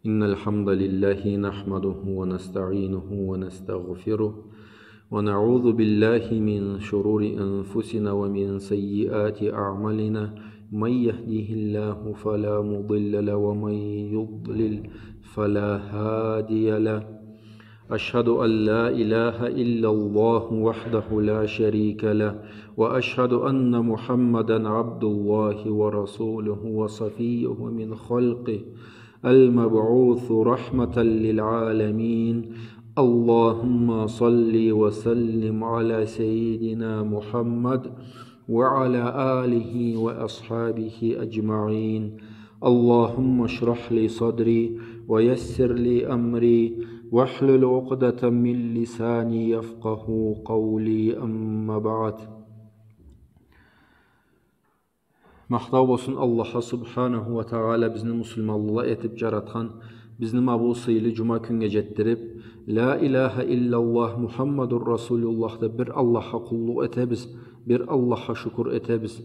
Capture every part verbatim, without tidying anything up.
إن الحمد لله نحمده ونستعينه ونستغفره، ونعوذ بالله من شرور أنفسنا ومن سيئات أعمالنا. من يهده الله فلا مضل له، ومن يضلل فلا هادي له. أشهد أن لا إله إلا الله وحده لا شريك له، وأشهد أن محمدا عبد الله ورسوله وصفيه من خلقه المبعوث رحمة للعالمين. اللهم صل وسلم على سيدنا محمد وعلى آله وأصحابه أجمعين. اللهم اشرح لي صدري ويسر لي أمري واحلل عقدة من لساني يفقهوا قولي. أما بعد. Махтау болсун Аллахха субханаху ва тагъала, бизни муслиманла этип джаратхан, бизни ма бу сыйлы джума кюннге джетдирип, لا إله إلا الله محمد رسول الله деп бир Аллахха къуллукъ этебиз, бир Аллахха шукур этебиз.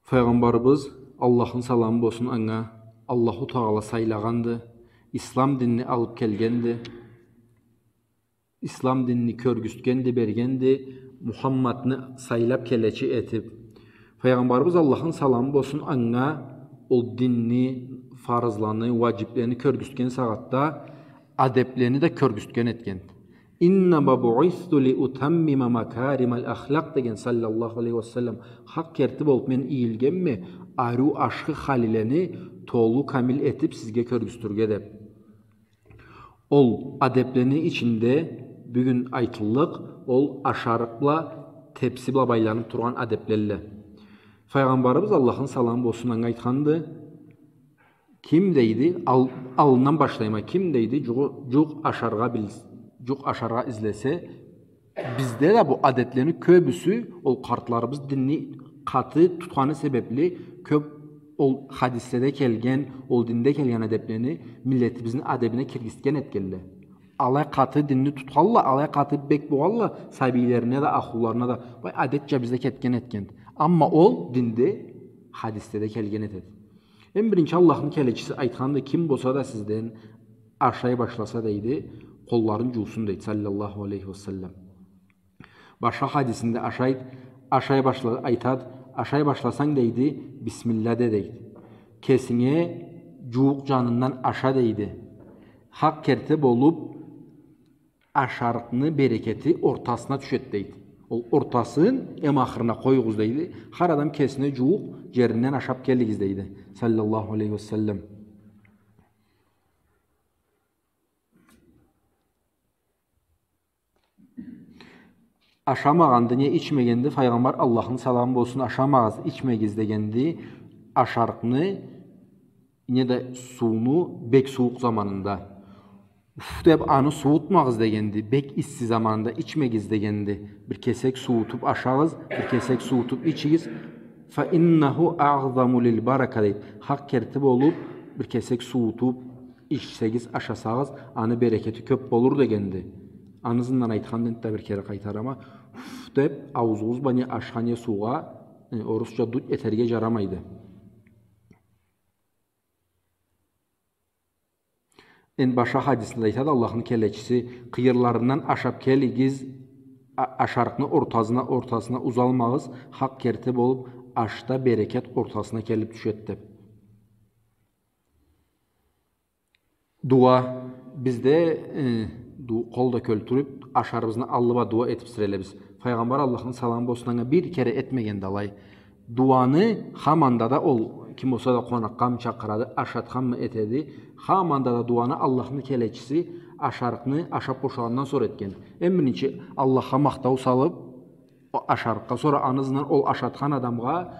Файгъамбарыбыз, Аллахны саламы болсун анга, Аллаху Тагъала сайлагъанды, ислам динни алып келгенди. Ислам динни кёргюзтгенди, бергенди, Мухаммадны сайлап келечи этип. Файгъамбарыбыз, Аллахны саламы болсун анга, ол динни, фарызланы, уаджиблени кёргюзтген сагъатда адеблени да кёргюзтген этгенди. إنما بعثت لأتمم مكارم الأخلاق деген, саллаллаху алейхи ва саллам, хакъ керти болуп мен ийилгенме, ариу ашхы халилени толу камил этип сизге кёргюзтюрге деп. Ол адеблени ичинде бюгюн айтыллыкъ, ол ашарыкъ бла, тепси бла байланып тургъан адеблелле. Файгъамбарыбыз, Аллахны саламы болсун анга, айтханды, ким дейди, ал-, аллындан башлайма, ким дейди, джукъ-, джукъ ашаргъа бил-, джукъ ашаргъа излесе, бизде да бу адеблени кёбюсю, ол къартларыбыз динни къаты тутханы себепли, кёб ол хадиследе келген, ол динде келген адеблени миллетибизни адебине киргизтген этгелле. Алай къаты динни тутхалла, алай къаты бек болгъалла, сабийлерине да, ахлуларына да, бай адетча бизде кетген этгенди. Амма ол динде, хадиследе келген этеди. Эм биринчи Аллахны келечиси айтханды, ким болса да сизден ашай башласа, дейди, къолларын джуусун, дейди, саллаллаху алейхи ва саллам. Башха хадисинде ашайд-, ашай башла-, айтад, ашай башласанг, дейди, бисмилла де, дейди. Кесинге джууукъ джанындан аша, дейди. Хакъ керти болуп, ашарыкъны берекети ортасына тюшед, дейди. Ол ортасын эм ахырына къоюгъуз, дейди. Хар адам кесине джууукъ джеринден ашап келигиз, дейди. Саллаллаху алейхи ва саллам. Ашамагъанды, не ичмегенди, Файгъамбар, Аллахны саламы болсун, ашамагъыз, ичмегиз дегенди, ашарыкъны, не да сууну бек сууукъ заманында. Уф деп, аны суутмагъыз дегенди, бек исси заманында ичмегиз дегенди. Бир кесек суутуп ашагъыз, бир кесек суутуп ичигиз. فإنه أعظم للبركة, дейди. Хакъ керти болуп, бир кесек суутуп ичсегиз, ашасагъыз, аны берекети кёп болур дегенди. Аны ызындан айтханды, энтда бир кере къайтарама. Уф деп, аузугъуз бла не ашха, не суугъа, э, орусча дуть этерге джарамайды. Эм башха хадисинде айтады Аллахны келечиси, къыйырларындан ашап келигиз, а-, ашарыкъны ортасына, ортасына узалмагъыз, хакъ керти болуп, ашда берекет ортасына келип тюшед деп. Дуа. Бизде, э, ду-, къол да кёлтюрюп, ашарыбызны аллы бла дуа этип сирелебиз. Файгъамбар, Аллахны саламы болсун анга, бир кере этмегенди алай. Дуаны хаманда да ол, ким болса да къонакъгъамы чакъырады, ашатханмы этеди, хаманда да дуаны Аллахны келечиси ашарыкъны ашап бошагъандан сора этген. Эм биринчи Аллахха махтау салып, о ашарыкъгъа, сора аны ызындан ол ашатхан адамгъа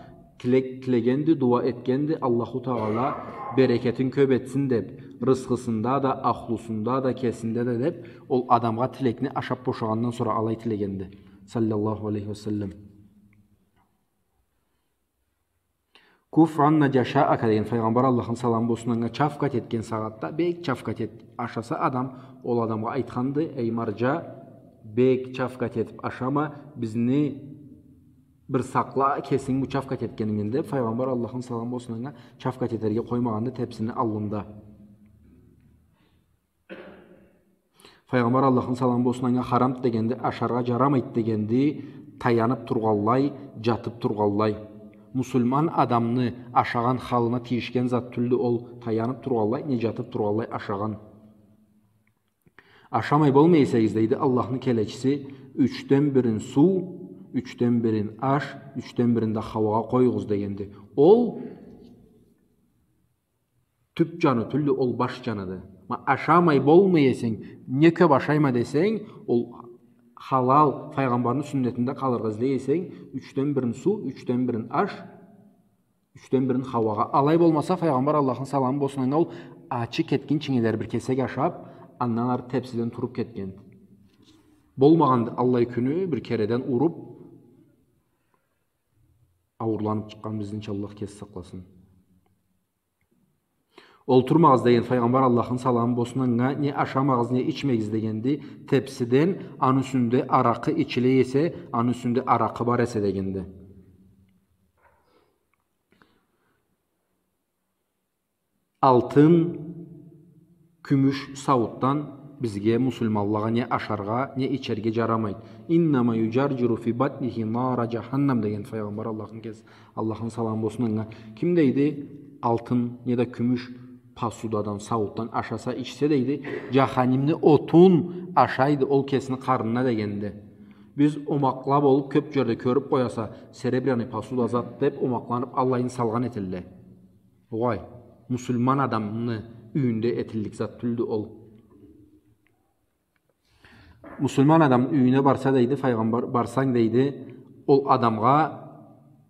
тилек тилегенди, дуа этгенди, Аллаху Тагъала берекетин кёп этсин деп, рысхысында да, ахлусунда да, кесинде да деп, ол адамгъа тилекни ашап бошагъандан сора алай тилегенди. Саллаллаху алейхи ва саллам. كف عنا جشاءك деген, Файгъамбар, Аллахны саламы болсун анга, чафкат этген сагъатда, бек чафкат эт-, ашаса адам, ол адамгъа айтханды, эй марджа, бек чафкат этип ашама, бизни бир сакъла кесинги бу чавкат этгенингден деп, Файгъамбар, Аллахны саламы болсун анга, чавкат этерге къоймагъанды тепсини аллында. Файгъамбар, Аллахны саламы болсун анга, харамды дегенди, ашаргъа джарамайды дегенди, таянып тургъанлай, джатып тургъанлай. Муслиман адамны ашагъан халына тийишген зат тюлдю ол, таянып тургъанлай, не джатып тургъанлай ашагъан. Ашамай болмай эсегиз, дейди Аллахны келечиси, ючден бирин суу, ючден бирин аш, ючден бирин да хауагъа къоюгъуз дегенди. Ол тюп джаны тюлдю, ол баш джаныды. Ма ашамай болмай эсенг, не кёп ашайма десенг, ол халал, Файгъамбарны сюннетинде къалыргъа излей эсенг, ючден бирин суу, ючден бирин аш, ючден бирин хауагъа. Алай болмаса, Файгъамбар, Аллахны саламы болсун анга, ол ачы кетгинчинге дери бир кесек ашап, андан ары тепсиден туруп кетгенди. Болмагъанды аллай кюню, бир кереден уруп, ауурланып чыкъгъан бизнича, Аллах кеси сакъласын. Олтурмагъыз деген Файгъамбар, Аллахны саламы болсун анга, не ашамагъыз, не ичмегиз дегенди. Тепсиден, аны юсюнде аракъы ичиле эсе, аны юсюнде аракъы бар эсе дегенди. Алтын, кюмюш сауутдан бизге, муслиманлагъа, не ашаргъа, не ичерге джарамайды. «Иннама юджарджиру фи батнихи нара джаханнам», деген Файгъамбар, Аллахны кес-, Аллахны саламы болсун анга. Ким, дейди, алтын неда кюмюш посудадан, сауутдан ашаса, ичсе, дейди, джаханимни отун ашайды ол кесини къарнына дегенди. Биз омакъла болуп кёп джерде кёрюп къояса, серебряный посуда зат деп омакъланып аллайын салгъан этелле. Огъай, муслиман адамны юйюнде этиллик зат тюлдю ол. Муслиман адамны юйюне барса, дейди Файгъамбар, барсанг, дейди, ол адамгъа,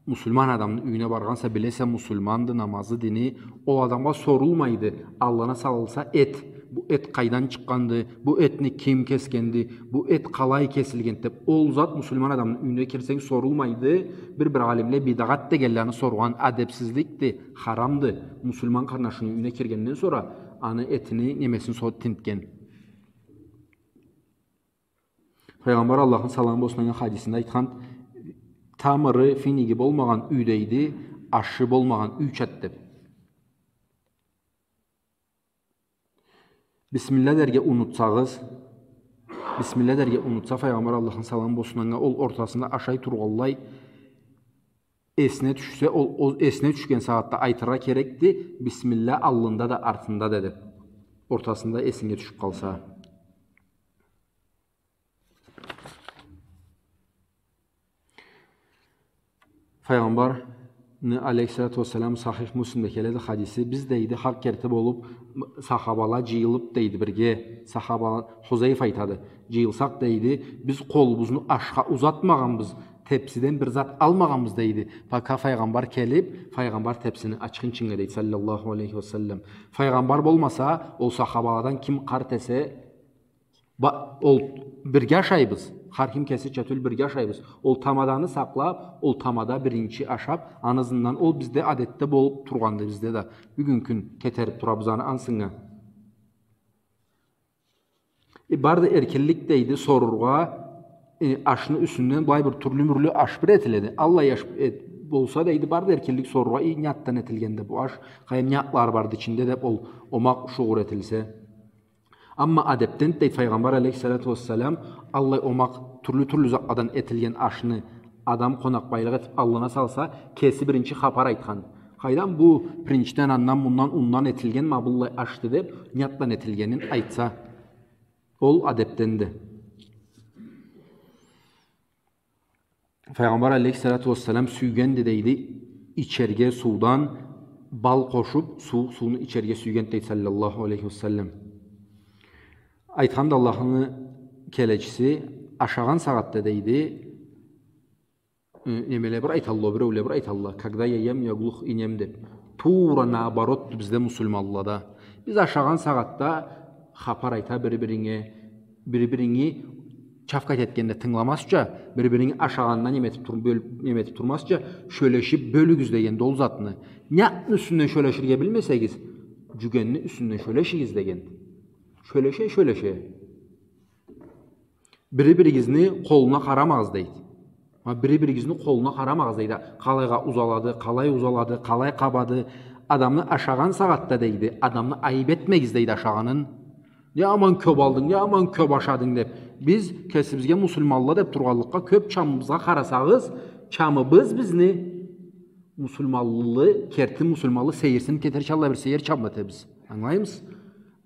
муслиман адамны юйюне баргъанса, билесе, муслиманды, намазы, дини, ол адамгъа сорулмайды, аллына салылса эт, бу эт къайдан чыкъгъанды, бу этни ким кесгенди, бу эт къалай кесилгенди деп. Ол зат муслиман адамны юйюне кирсенг сорулмайды. Бир-бир алимле бидагъат дегенлени соргъан, адепсизликди, харамды. Муслиман къарнашыны юйюне киргенден сора аны этини, немесин со-, тинтген. Файгъамбар, Аллахны саламы болсун анга, хадисинде айтхан, тамыры, финиги болмагъан юй, дейди, ашы болмагъан юйчады деп. Бисмилла дерге унутсагъыз, бисмилла дерге унутса Файгъамбар, Аллахны саламы болсун анга, ол ортасында ашай тургъанлай эсине тюшсе, ол, ол эсине тюшген сагъатда айтыргъа керекди, бисмилла аллында да, артында да деп. Ортасында эсинге тюшюп къалса. Файгъамбарны, алейхиссалату уассалам, Сахих Муслимде келеди хадиси, биз, дейди, хакъ керти болуп, сахабала джыйылып, дейди, бирге, сахабала, Хузайфа айтады, джыйылсакъ, дейди, биз къолубузну ашха узатмагъанбыз, тепсиден бир зат алмагъанбыз, дейди. Пока Файгъамбар келип, Файгъамбар тепсини ачхынчынга, дейди, саллаллаху алейхи ва саллам. Файгъамбар болмаса, ол сахабаладан ким къарт эсе, Ба-, ол бирге ашайбыз. Хар ким кесича тюл бирге ашайбыз. Ол тамаданы сакълап, ол тамада биринчи ашап, аны ызындан ол бизде адетде болуп тургъанды бизде да. Бюгюн кюн кетерип турабыз аны ансынга. Э, барды эркинлик, дейди, сорургъа, э, ашны юсюнден былай бир тюрлю-мюрлю аш бир этиледи. Аллай аш эт-, болса, дейди, барды эркинлик сорургъа, э, не затдан этилгенди бу аш, къайым не затлары барды ичинде деп ол омакъ шугъур этилсе. Амма адепден, дейди, Файгъамбар алейхиссалату уассалам, аллай омакъ, тюрлю-тюрлю затладан этилген ашны адам къонакъбайлыкъ этип аллына салса, кеси биринчи хапар айтхан. Къайдан бу пиринчден, андан, мундан, ундан этилген ма быллай ашды деп, не затдан этилгенин айтса, ол адепденди. Файгъамбар алейхиссалату уассалам сюйгенди, дейди, ичерге суудан бал къошуп, сууукъ сууну ичерге сюйгенди, дейди, саллаллаху алейхи ва саллам. Айтханды Аллахны келечиси, ашагъан сагъатда, дейди, э, немеле бир айталла, биреуле бир айталла, когда я ем, я глух и нем деп. Туура наоборотду бизде, муслиманлада. Биз ашагъан сагъатда хапар айта бир-биринге, бир-биринги чавкат этгенде тынгыламазча, бир-биринги ашагъанына неметип тур-, бёл-, неметип турмазча, шёлешип бёлюгюз дегенди ол затны. Не затны юсюнден шёлеширге билмесегиз, джюгенни юсюнден шёлешигиз дегенди. Шёлеше, шёлеше. Бири-биригизни къолуна къарамагъыз, дейди. Ма бири-биригизни къолуна къарамагъыз, дейди. Къалайгъа узалады, къалай узалады, къалай къабады. Адамны ашагъан сагъатда, дейди, адамны айып этмегиз, дейди, ашагъанын. Не аман кёп алдынг, не аман кёп ашадынг деп. Биз кесибизге муслиманлы деп тургъанлыкъгъа, кёп чамыбызгъа къарасагъыз, чамыбыз бизни муслиманлы, керти муслиманлы сейирсинип кетерча аллай бир сейир чамлы этебиз. Ангылаймысыз?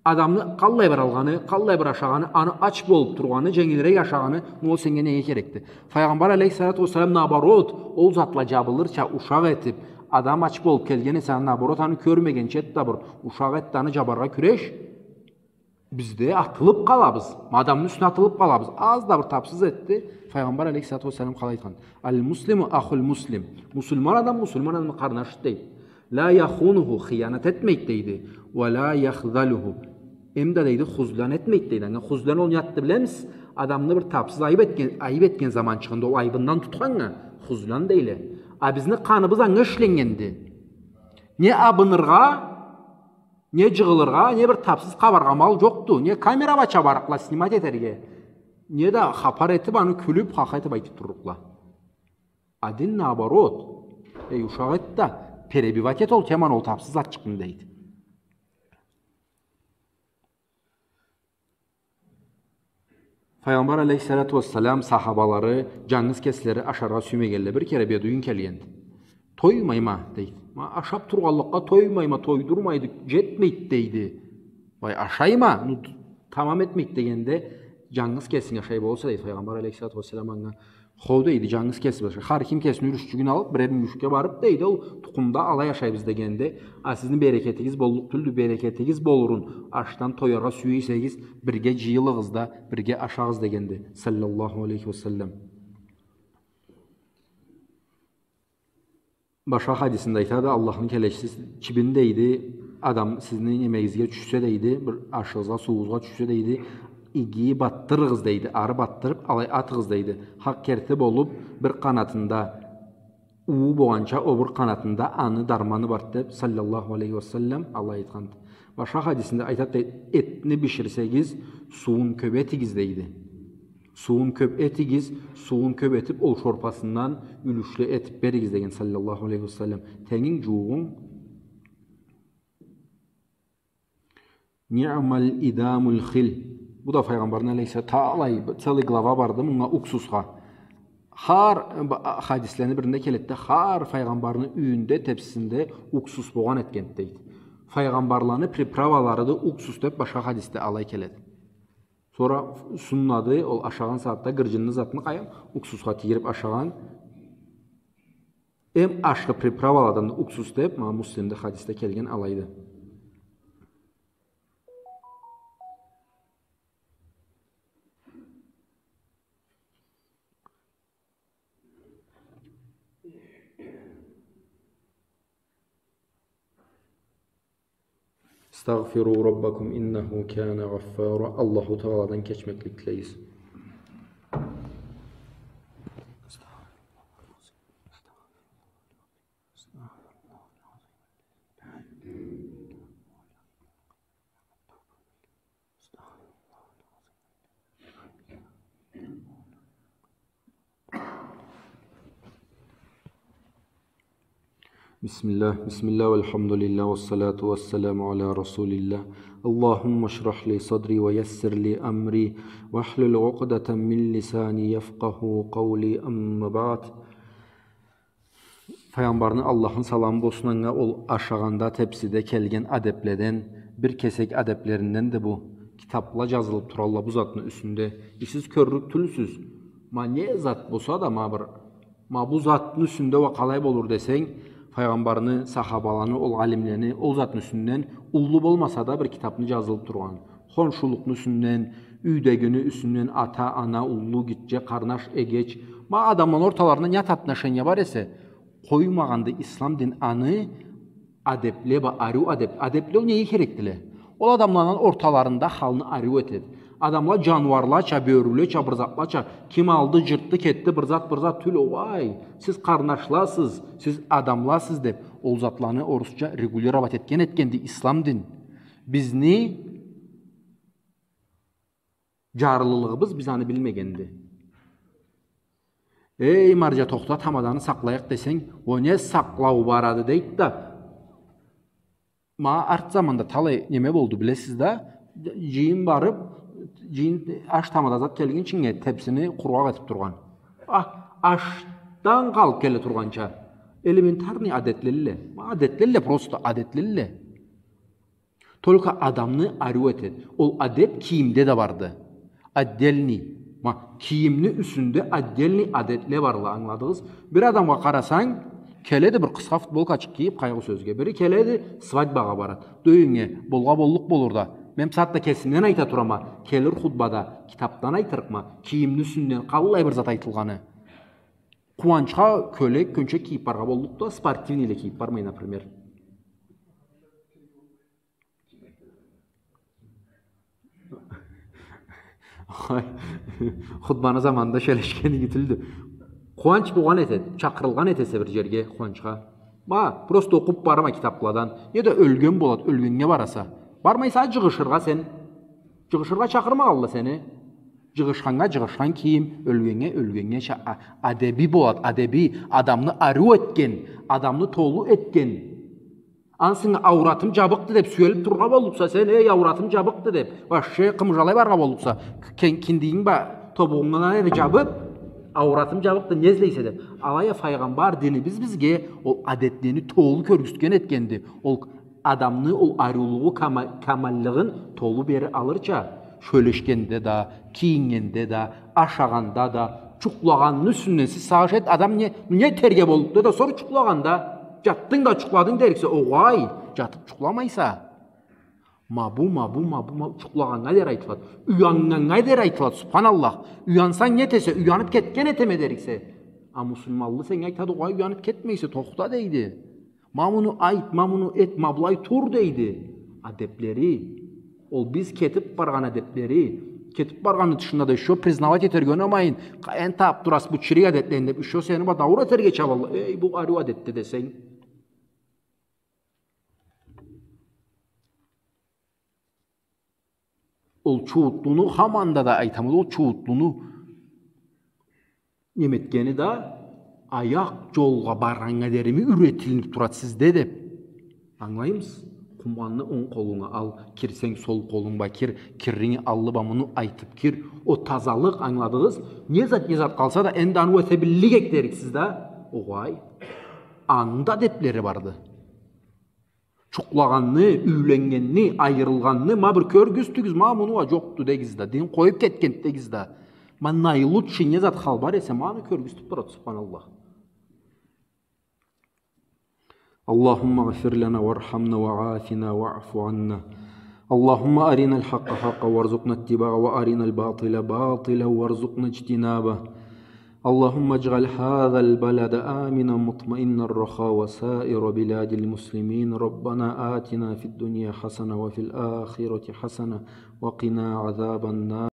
Адамны къаллай бир алгъаны, къаллай бир ашагъаны, аны ач болуп тургъаны, женгилирек ашагъаны, не ол сеннге неге керекди? Файгъамбар алейхиссалату уассалам, наоборот, ол затла жабылырча ушакъ этип, адам ач болуп келген эсе, аны, наоборот, аны кёрмегенча эт да бир, ушакъ эт да аны жабаргъа кюреш. Бизде атылып къалабыз, адамны юсюне атылып къалабыз. Аз да бир тапсыз этди. Файгъамбар алейхиссалату уассалам къалай айтхан? «Аль-муслиму ахуль-муслим». Муслиман адам муслиман адамны къарнашы, дейди. «Ля яхунуху», хыянат этмейди, дейди. «Уа ля яхзалюху». Эм да, дейди, хузлан этмейди, дейди. Анга хузлан ол не затды билемисиз? Адамны бир тапсыз айып этген, айып этген заманчыгъында ол айыбындан тутханнга хузлан дейле. А бизни къаныбыз анга ишленнгенди. Не абыныргъа, не жыгъылыргъа, не бир тапсыз къабаргъа амал жокъду, не камера бла чабарыкъла снимать этерге, не да хапар этип, аны кюлюп, хахай этип айтып турлукъла. А дин наоборот. Эй, ушакъ эт да, перебивать эт ол теманы, ол тапсыз затчыкъны, дейди. Файгъамбар алейхиссалату уассалам сахабалары жангыз кеслери ашаргъа сюймегенле. Бир кере бедуин келгенди. «Тоймайма», дейди. «Ма ашап тургъанлыкъгъа тоймайма, тойдурмайды, жетмейди», дейди. «Вай, ашайма, ну, тамам этмейди», дегенде, «Жангыз кесинг ашай болурса», дейди Файгъамбар алейхиссалату уассалам анга. «Хо», дейди, «жангыз кесибиз ашай». Хар ким кесини юлюшчюгюн алып, бирер мюйюшге барып, дейди, ол тукъумда алай ашайбыз дегенде, «А сизни берекетигиз боллукъ тюлдю, берекетигиз болурун, ашдан тояргъа сюе эсегиз, бирге жыйылыгъыз да, бирге ашагъыз», дегенди, саллаллаху алейхи ва саллам. Башха хадисинде айтады, Аллахны келечиси, чибин, дейди, адам сизни немегизге тюшсе, дейди, бир ашыгъызгъа, суугъузгъа тюшсе, дейди, иги батдырыгъыз, дейди, ары батдырып, алай атыгъыз, дейди. Хакъ керти болуп, бир къанатында уу болгъанча, о бир къанатында аны дарманы барды, деп, саллаллаху алейхи ва саллам, алай айтханды. Башха хадисинде айтады, дейди, этни биширсегиз, сууун кёп этигиз, дейди. Сууун кёп этигиз, сууун кёп этип, ол шорпасындан юлюшле этип беригиз деген, саллаллаху алейхи ва саллам. Тенгинг, жууугъунг. Ниъмаль идамуль хиль. Бу да Файгъамбарны алейхиссалам, талай, целый глава барды мунга, уксусха. Хар, б-, а, хадислени биринде келеди да, хар Файгъамбарны юйюнде, тепсисинде уксус болгъан этгенди, дейди. Файгъамбарланы приправаларыды уксус деп башха хадисде алай келеди. Сора суннады, ол ашагъан сагъатда гыржынны затны къайын уксусха тийирип ашагъан. Эм ашхы приправаладан да уксус деп, ма, Муслимде хадисде келген алайды. استغفروا ربكم إنه كان غفارا. Аллаху Тааладан кечмеклик тилейбиз. بسم الله، بسم الله والحمد لله والصلاة والسلام على رسول الله. اللهم اشرح لي صدري ويسر لي أمري واحلل عقدة من لساني يفقهوا قولي. أما بعد. Файгъамбарны, Аллахны саламы болсун анга, ол ашагъанда тепсиде келген адепледен, бир кесек адеплеринденди бу. Китапла жазылып туралла бу затны юсюнде. Э, сиз кёрлюк тюлсюз. Ма не зат болса да, ма бир, ма бу затны юсюнде уа къалай болур десенг, Файгъамбарны, сахабаланы, ол алимлени, ол затны юсюнден уллу болмаса да бир китапны жазылып тургъан. Хоншулукъну юсюнден, юйдегини юсюнден, ата, ана, уллу, гитче, къарнаш, эгеч. Ма адамланы орталарында не зат отношение бар эсе, къоймагъанды ислам дин аны адепле бла, ариу адеп-, адепле ол неге керекдиле? Ол адамланы орталарында халны ариу этеди. Адамла жаныуарлача, бёрюлеча, бир затлача, ким алды, жыртды, кетди, бир зат, бир зат тюл, огъай, сиз къарнашласыз, сиз адамласыз деп, ол затланы орусча регулировать этген этгенди ислам дин. Бизни жарлылыгъыбыз биз аны билмегенди. «Эй, маржа, тохта, тамаданы сакълайыкъ», — десенг, «О не сакълау барады?» — дейди да. Ма арт заманда талай неме болду, билесиз да, жыйын барып, жыйын аш тамада зат келгинчинге тепсини къуругъакъ этип тургъан. А, ашдан къалып келе тургъанча. Элементарный адетлелле. Ма адетлелле, просто адетлелле. Только адамны ариу этеди. Ол адет кийимде да барды. Отдельный. Ма, кийимни юсюнде отдельный адетле барла, ангыладыгъыз? Бир адамгъа къарасанг, келеди бир къысха футболкачыкъ кийип, къайгъы сёзге. Бири келеди, свадьбагъа барады. Дюйюннге болгъа боллукъ болур да. Мен бусагъатда кесимден айта турама, келир хутбада китапдан айтырыкъма, кийимни юсюнден къаллай бир зат айтылгъаны. Къууанчха кёлек, кёнчек кийип баргъа боллукъ да, спортивныйле кийип бармай, например. Хутбаны заманында шёлешгени ютюлдю. Къууанч болгъан этеди, чакъырылгъан этесе бир жерге къууанчха. Ма, просто окъуп барма китапладан. Неда ёлген болад, ёлгеннге бараса. Бармайса, жыгъышыргъа сен. Жыгъышыргъа чакъырмагъалла сени. Жыгъышханнга жыгъышхан кийим, ёлгеннге ёлгеннге ча-, а-, адеби болад, адеби, адамны ариу этген, адамны толу этген. Ансы ауратым жабыкъды деп сюелип тургъа боллукъса сен, эй, ауратым жабыкъды деп, вообще къымыжалай баргъа боллукъса, кен-, киндигинг ба, тобугъунгдан эри жабып, ауратым жабыкъды, не излейсе деп. Алай а файгъамбар динибиз бизге ол адетлени толу кёргюзтген этгенди. Ол адамны ол ариулугъу, кама-, камаллыгъын толу бери алырча, шёлешгенде да, кийиннгенде да, ашагъанда да, жукълагъанны юсюнден сиз сагъыш эт, адам не, не этерге боллукъду да, сора жукълагъанда, жатдынг да жукъладынг дериксе, огъай, жатып жукъламайса. Ма бу, ма бу, ма бу, ма бу, жукълагъаннга дери айтылады. Уяннганнга дери айтылады, субханаллах. Уянсанг не этесе, уянып кетген этеме дериксе. А муслиманлы сеннге айтады, огъай, уянып кетмейсе, тохта дейди. Ма муну айт, ма муну эт, ма былай тур дейди. Адеплери. Ол биз кетип баргъан адеплери. Кетип баргъанны тышында да ещё признавать этерге унамайын. Къайдан табып тураса бу чирик адетлени деп, ещё сени ба дауур этерге чабалла. Эй, бу ариу адетди десенг. Ол чууутлуну, хаманда да айтама да, ол чууутлуну неме этгени да, аякъ жолгъа баргъаннга дерими юйретилинип турады сизде деп. Ангылаймысыз? Къумгъанны онг къолунга ал, кирсенг сол къолунг ба кир, кирринги аллы ба муну айтып кир. Ол тазалыкъ, ангыладыгъыз? Не зат, не зат къалса да, энди аны эте биллик эк дериксиз да. Огъай. Аны да адеплери барды. Жукълагъанны, юйленнгенни, айырылгъанны, ма бир кёргюзтюгюз, ма муну уа жокъду дегиз да, дин къоюп кетген дегиз да. Ма наилучший не зат хал бар эсе, ма аны кёргюзтюп турады, субханаллах. اللهم اغفر لنا وارحمنا وعافنا واعف عنا. اللهم أرنا الحق حقا وارزقنا اتباعه وأرنا الباطل باطلا وارزقنا اجتنابه. اللهم اجعل هذا البلد آمنا مطمئنا رخاء وسائر بلاد المسلمين. ربنا آتنا في الدنيا حسنة وفي الآخرة حسنة وقنا عذاب النار.